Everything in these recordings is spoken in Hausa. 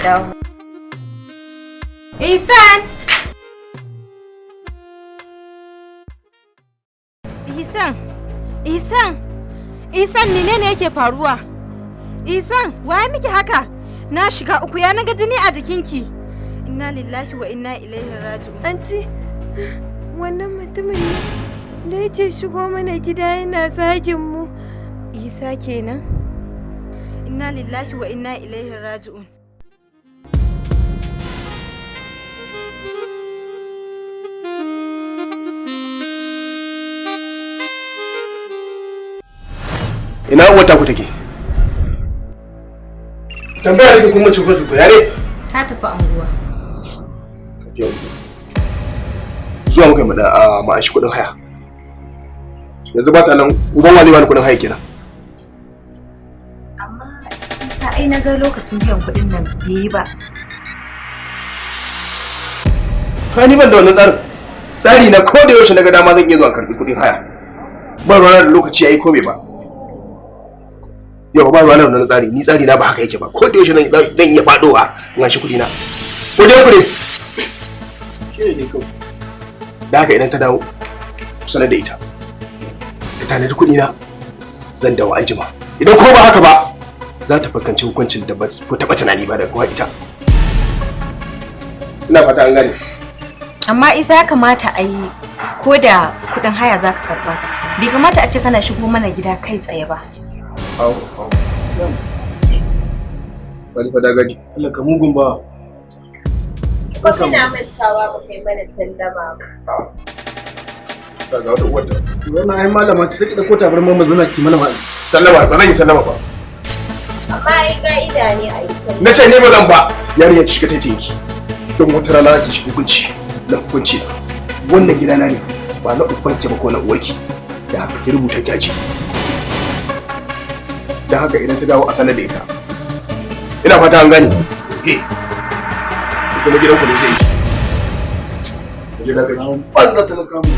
Dawo. Ihsan! Ihsan! Ihsan! Ihsan, menene yake faruwa? Ihsan, waye miki haka? Na shiga uku, ya naga jini a jikinki. Inna lillahi wa inna ilaihi raji'un. Anti, wannan mutumin ne da yake shigo mana gida yana zagin mu. Isa kenan? Inna lillahi wa inna ilaihi raji'un. Ina uwar taku take? Tambaya nake kuma cuko cuko yare. Ta tafi anguwa. Zuwa muka mu da mu anshi kuɗin haya. Yanzu ba ta nan, uban wa zai bani kuɗin haya kenan? Amma Isa, ai na ga lokacin biyan kuɗin nan bai yi ba. Ka ni ban da wannan tsarin. Tsari na ko da yaushe na ga dama zan iya zuwa karɓi kuɗin haya. Ba ruwana da lokaci yayi ko bai ba. Yau ba ruwana da wannan tsari, ni tsari na ba haka yake ba. Ko da yaushe zan iya faɗowa in anshi kuɗi na. Ko dai ku ne. Shi ne dai kawai. Da haka idan ta dawo, ku sanar da ita. Ta tanadi kuɗi na, zan dawo anjima. Idan ko ba haka ba, za ta fuskanci hukuncin da ba ku taɓa tunani ba da kuma ita. Ina fata an gane. Amma Isa, ya kamata a yi ko da kuɗin haya za ka karɓa. Bai kamata a ce kana shigo mana gida kai tsaye ba. Au, au. Wani fada gaji. Allah ka mugun ba. Ko kana mantawa ba kai mana sallama ba. Ga wata uwar ta. Wannan ai malama ce, sai ki dauko tabarmar mu zauna ki mana wa'azi. Sallama ba zan yi sallama ba. Amma ai ka'ida ne a yi sallama. Na ce ne ba zan ba. Yarinya, ki shiga taitayin ki. Don wata rana ki shiga hukunci. Na hukunci. Wannan gidana ne, ba na ubanki ba ko na uwarki. Da haka ki rubuta ki aji. Da haka idan ta dawo a sanar da ita. Ina fata an gane. Eh. Kuma gidanku ne sai ki. Je na gani. Banza talaka mu.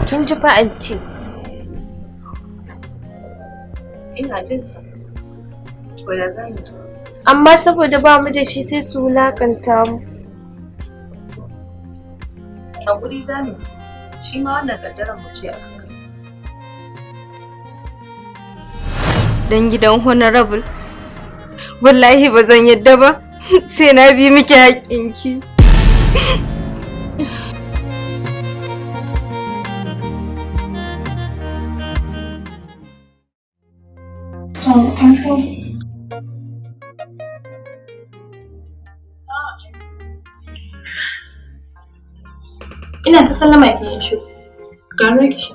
Kin ji fa anti. Ina jin sa. To ya zan yi? Amma saboda ba mu da shi sai su wulakanta mu. Hakuri za mu yi. Shi ma wannan kaddaran mu ce aka kai. Dan gidan honorable. Wallahi ba zan yadda ba. Sai na bi miki haƙƙinki. Ina ta sallama ki yin shiru. Ga ruwa ki sha.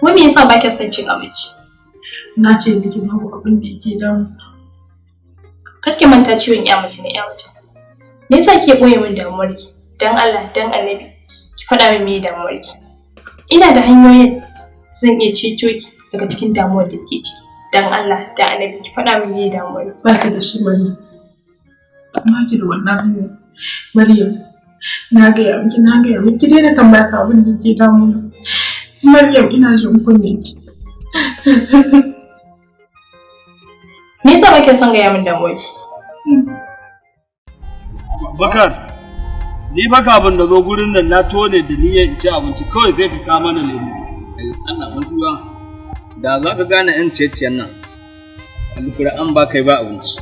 Wai me yasa ba kya son cin abinci? Na ce miki babu abin da yake damu. Kar ki manta ciwon ƴa mace ne ƴa mace. Me yasa kike ɓoye min damuwarki? Dan Allah, dan Annabi, ki faɗa min meye damuwarki. Ina da hanyoyin zan iya ceto ki daga cikin damuwar da kike ciki. Dan Allah, dan Annabi, ki faɗa min meye damuwarki. Ba ki da shi, Maryam. Ba ki da wannan hanyar. Maryam, na gaya miki, na gaya miki, ki daina tambaya ta abin da yake damuna. Maryam, ina jin kunnen ki. Me yasa ba kya son gaya min damuwarki? Bakar, ni fa kafin na zo gurin nan na tone da niyyar in ci abinci, kawai sai ka kawo mana lemu. Allah mantuwa da za ka gane 'yan ciye-ciyen nan, alkur'an ba kai ba abinci.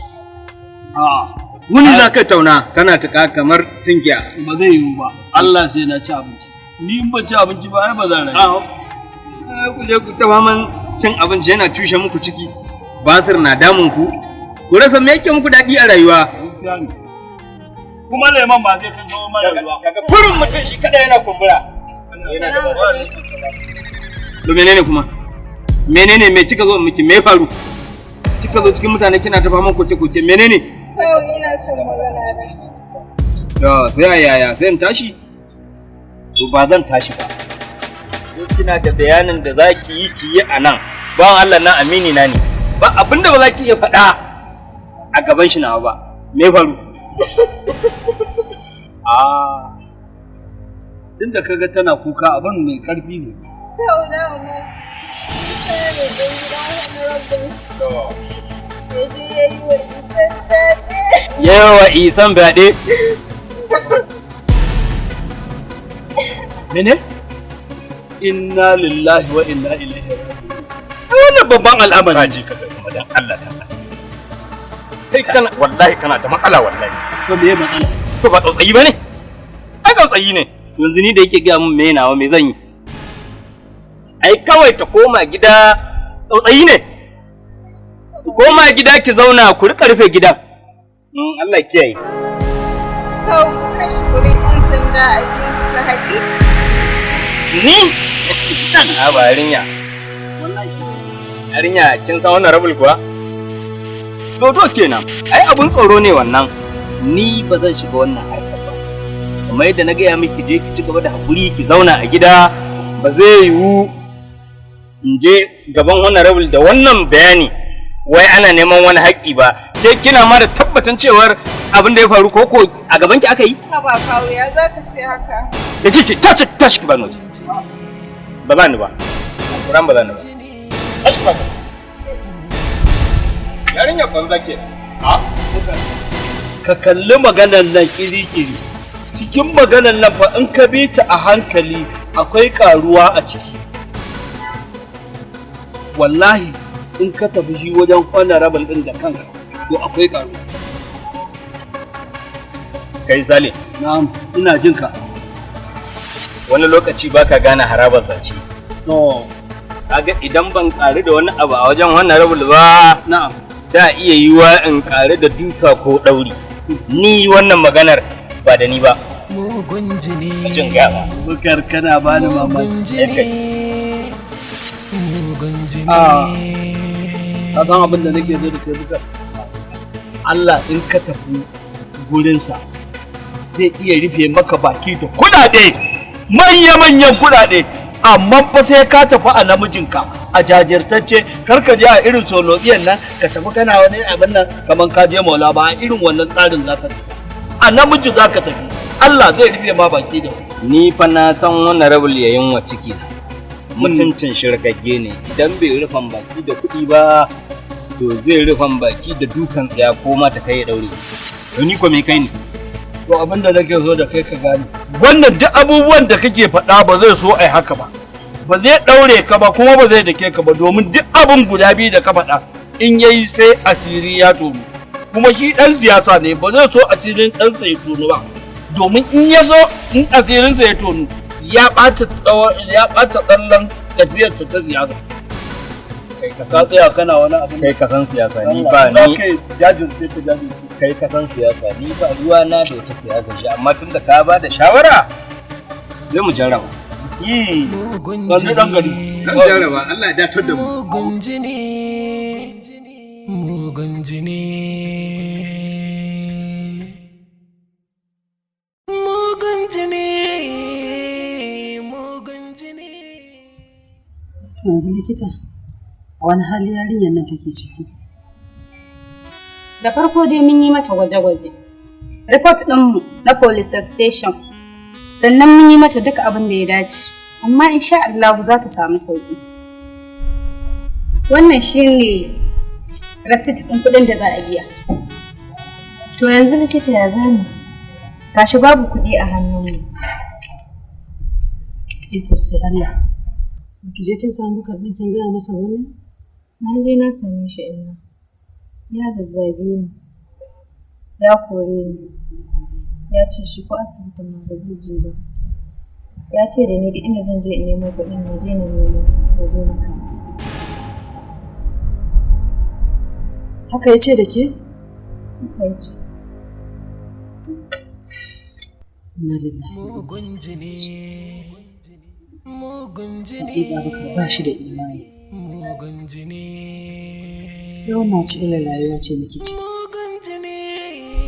A'a, Wuni za ka tauna kana tuka kamar tunkiya. Ba zai yiwu ba. Allah sai na ci abinci. Ni in ban ci abinci ba ai ba zan rayu. Ku je ku ta faman cin abinci yana cushe muku ciki. Basir na damun ku. Ku rasa me yake muku daɗi a rayuwa. Gaskiya ne. Kuma lemon ba zai kawo mana ruwa. Kaga kurin mutum shi kada yana kumbura. Yana da To menene kuma? Menene, me kika zo miki, me faru? Kika zo cikin mutane kina ta faman koke-koke, menene? Kawai ina son magana da. To sai a yaya, sai in tashi? To ba zan tashi ba. Ko kina da bayanin da za ki yi, ki yi a nan. Bawan Allah nan amini na ne. Ba abinda ba za ki iya faɗa a gaban shi nawa ba. Me faru? Ah. Tunda kaga tana kuka abin mai karfi ne. Kauna ma. Isa ne dan gidan honorable. Ya je ya yi wa Isan fyaɗe. Yawa Isan fyaɗe. Mene? Inna lillahi wa inna ilaihi raji'un. Wannan babban al'amari. Kaji ka kuma dan Allah dan Allah. Kai kana wallahi kana da matsala wallahi. To me matsala? To ba tsautsayi bane? Ai tsautsayi ne. Yanzu ni da yake gaya mun me nawa me zan yi? Ai kawai ta koma gida tsautsayi ne. Ku koma gida ki zauna ku rika rufe gidan. Allah kiyaye. Kawo kashi gurin 'yan sanda a biyu ka haƙi. Ni? A ba yarinya. Yarinya kin san wannan rabul kuwa? Dodo kenan. Ai abun tsoro ne wannan. Ni ba zan shiga wannan harkar ba. Kamar yadda na gaya miki je ki ci gaba da hakuri ki zauna a gida ba zai yiwu in je gaban wannan rabul da wannan bayani wai ana neman wani haƙƙi ba. Ke kina ma da tabbacin cewar abin da ya faru ko ko a gaban ki aka yi? Haba kawo ya za ka ce haka? Da kike tashi tashi ki bani waje. Ba za ni ba. Alquran ba za ni ba. Tashi ba. Yarinya banza ke. Ha? Ka kalli maganar nan kiri-kiri. Cikin maganar nan fa in ka bi ta a hankali akwai karuwa a ciki. Wallahi in ka tafi shi wajen honorable din da kanka to akwai karuwa. Kai Sale. Na'am, ina jin ka. Wani lokaci baka gane harabar zance. To, kaga idan ban karu da wani abu a wajen honorable ba, na'am, ta iya yiwa in karu da duka ko ɗauri. Ni wannan maganar ba da ni ba. Mugun jini. Jin gaya. Bukar kana bani mamaki. Mugun jini. Ah, ka san abin da nake so da kai Bukar? Allah in ka tafi gurinsa zai iya rufe maka baki da kuɗaɗe manya-manyan kuɗaɗe amma fa sai ka tafi a namijinka a jajirtacce kar ka je a irin solotsiyan nan ka tafi kana wani abin nan kamar ka je maula ba a irin wannan tsarin zaka tafi a namiji zaka tafi Allah zai rufe ma baki da Ni fa na san honorable yayin wa ciki na. Mutuncin shirgagge ne idan bai rufan baki da kuɗi ba to zai rufan baki da dukan tsaya ko ma ta kai ya daure. To ni ko me kai ne? To abin da nake so da kai ka gane wannan duk abubuwan da kake faɗa ba zai so ai haka ba. Ba zai ɗaure ka ba kuma ba zai dake ka ba domin duk abin guda biyu da ka faɗa in yayi sai asiri ya tono. Kuma shi ɗan siyasa ne ba zai so asirin ɗansa ya tono ba. Domin in ya zo in asirinsa ya tono ya ɓata ya ɓata tsallan tafiyarsa ta siyasa. Kai ka Ka tsaya kana wani abu. Kai ka san siyasa ni ba ni. Kai jajirce ka jajirce. Kai ka san siyasa ni ba ruwa na da wata siyasa shi amma tun da ka ba da shawara zai mu jarraba. Mugun Sannu ɗan gari. Zan jarraba Allah ya datar da mu. Mugun jini. Mugun jini. Mugun jini. Mugun jini. Yanzu likita, a wani hali yarinyar nan take ciki? Da farko dai mun yi mata gwaje-gwaje. Report ɗinmu na police station. Sannan mun yi mata duk abin da ya dace. Amma insha Allah za ta samu sauƙi. Wannan shine receipt ɗin kuɗin da za a biya. To yanzu likita ya zamu? Gashi babu kuɗi a hannunmu. Iko sai Allah. Ki je kin samu Bukar ɗin kin gaya masa wannan? Na je na same shi inna. Ya zazzage ni. Ya kore ni. Ya ce shi ko asibitin ma ba zai je ba. Ya ce da ni duk inda zan je in nemo kuɗin na je na nemo, na je na kawo. Haka ya ce da ke? Haka ya ce. Inna lillahi. Mugun jini. Mugun jini. Haƙiƙa Bukar ba shi da imani. Mugun jini. Yau wannan wace irin rayuwa ce muke ciki? Mugun jini.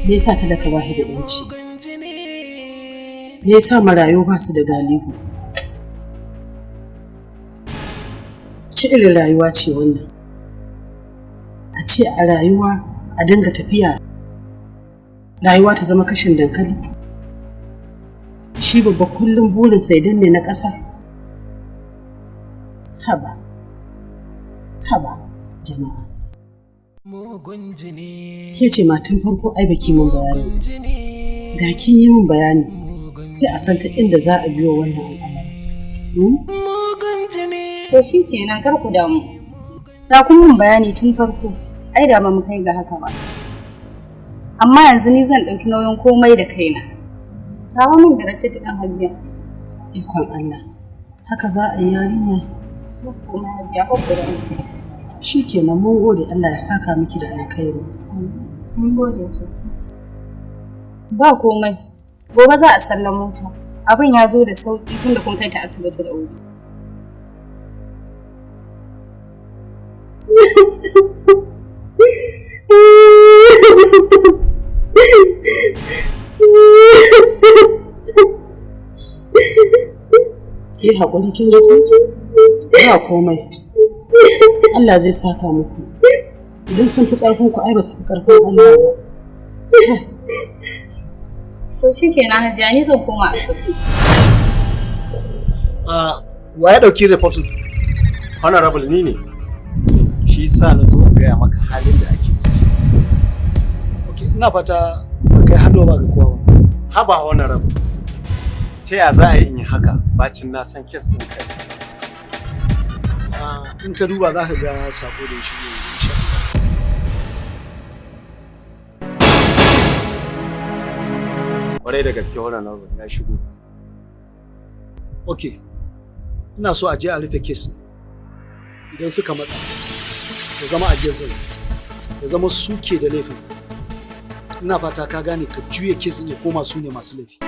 Me yasa talaka ba shi da ƴanci? Mugun jini. Me yasa marayu ba su da galihu? Wace irin rayuwa ce wannan? A ce a rayuwa a dinga tafiya Rayuwa ta zama kashin dankali. Shi babba kullum burinsa ya danne na ƙasa. Haba. Haba, jama'a. Mugun jini. Ke ce ma tun farko ai baki min bayani. Da kin yi min bayani sai a san ta inda za a biyo wannan al'amari. To shi kenan, kar ku damu. Da kun mun bayani tun farko, ai da ba mu kai ga haka ba. Amma yanzu ni zan ɗauki nauyin komai da kaina. Kawo min da rasit ɗin, Hajiya. Ikon Allah. Haka za a yi, yarinya? Ba komai, Hajiya, kar ku damu. Shi kenan, mun gode, Allah ya saka miki da alkhairi. Mun gode sosai. Ba komai. Gobe za a sallamo ta. Abin ya zo da sauƙi tunda kun kai ta asibiti da wuri. Ki haƙuri, kin ji ko? Ba komai. Allah zai saka muku. Idan sun fi ƙarfin ku, ai ba su fi ƙarfin Allah ba. To shi kenan, Hajiya, ni zan koma asibiti. Wa ya ɗauki report ɗin? Honorable, ni ne. Shi sa na zo in gaya maka halin da ake ciki. Okay, ina fata ba kai hannu ba ga kowa ba. Haba honorable. Ta ya za a yi in yi haka bacin na san case ɗin kai? Ah, in ka duba za ka ga sako da ya shigo yanzu, insha Allah. Kwarai da gaske honorable, ya shigo. Okay. Ina so a je a rufe case. Idan suka matsa, ya zama a them, ya zama suke da laifin. Ina fata ka gane, ka juya case ɗin ya koma su ne masu laifi.